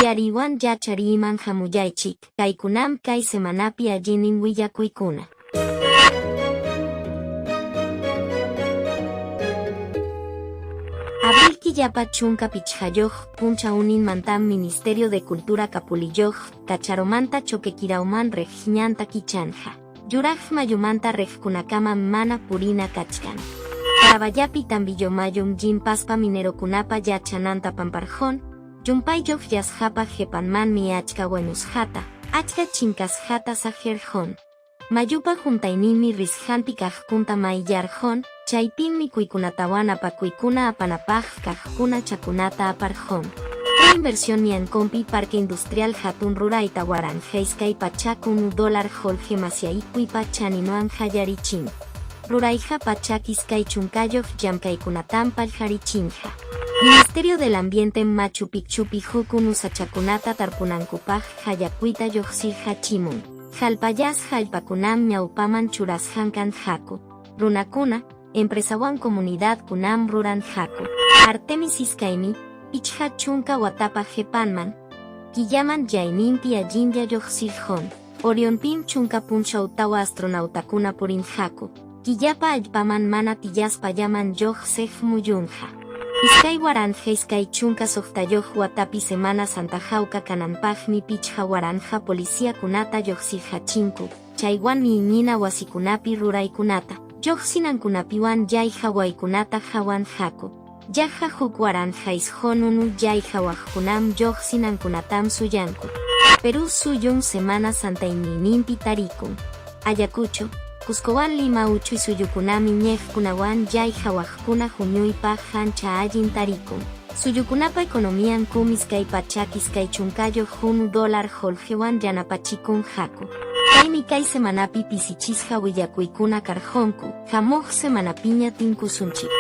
Yariywan yachariyman hamullaychik, kaykunam kay semanapi allinnin willakuykuna. Abril killapa 15 punchawninmantam Ministerio de Cultura Kapuliyuq, Kacharomanta Choquequirauman riq ñanta kichanja. Yuraq mayumanta riqkunakamam mana purina kachkan. Carabayapi Tambillomayum llimpaspa minerokunapa yachananta pamparjón, llumpayuq yasqapa qepanmanmi achka wañusqata, achka chinkasqata saqirqun. Mayupa huntayninmi risqanpi kaqkunta mayllarqun, chaypim mikuykunatawan apakuykuna apanapaq kaqkuna chakunata aparqun. Pro inversión Ñanconpi Parque Industrial hatun rurayta 1200 dólar qullqi masyaykuypa chaninwan qallarichin. Rurayqa 120 llamkaykunatam pallqarichinqa. Ministerio del Ambiente Machu Picchupi huk unu sachakunata tarpunankupaq qallakuyta lluqsirqachimun. Hallpallasqa allpakunam ñawpaman churasqan kanqaku. Runakuna, empresawan comunidadkunam ruranqaku. Artemis iskaymi, 50 watapa qepanman, killaman yayninpi allinlla lluqsirqun. Orionpim 10 punchaw tawa astronautakuna purinqaku. Killapa allpaman mana tillaspallaman lluqsiq muyunqa. 2026 watapi Semana Santa hawka kananpaqmi 5000 policiakunata lluqsirqachinku, chaywanmi iñina wasikunapi ruraykunata, lluqsinankunapiwan yay hawaykunata hawanqaku. Yaqa 1091 yay hawaqkunam lluqsinankunatam suyanku. Perú suyum Semana Santa iñiyninpi tarikun. Ayacucho, Cuscowan Lima uchuy suyukunam iñiqkunawan yay hawaqkuna huñuypaq ancha allin tarikun. Suyukunapa economiankum 221 dólar qullqiwan yanapachikunqaku. Kaymi kay semanapi pisichisqa willakuykuna karqunku, hamuq semanapiña tinkusunchik.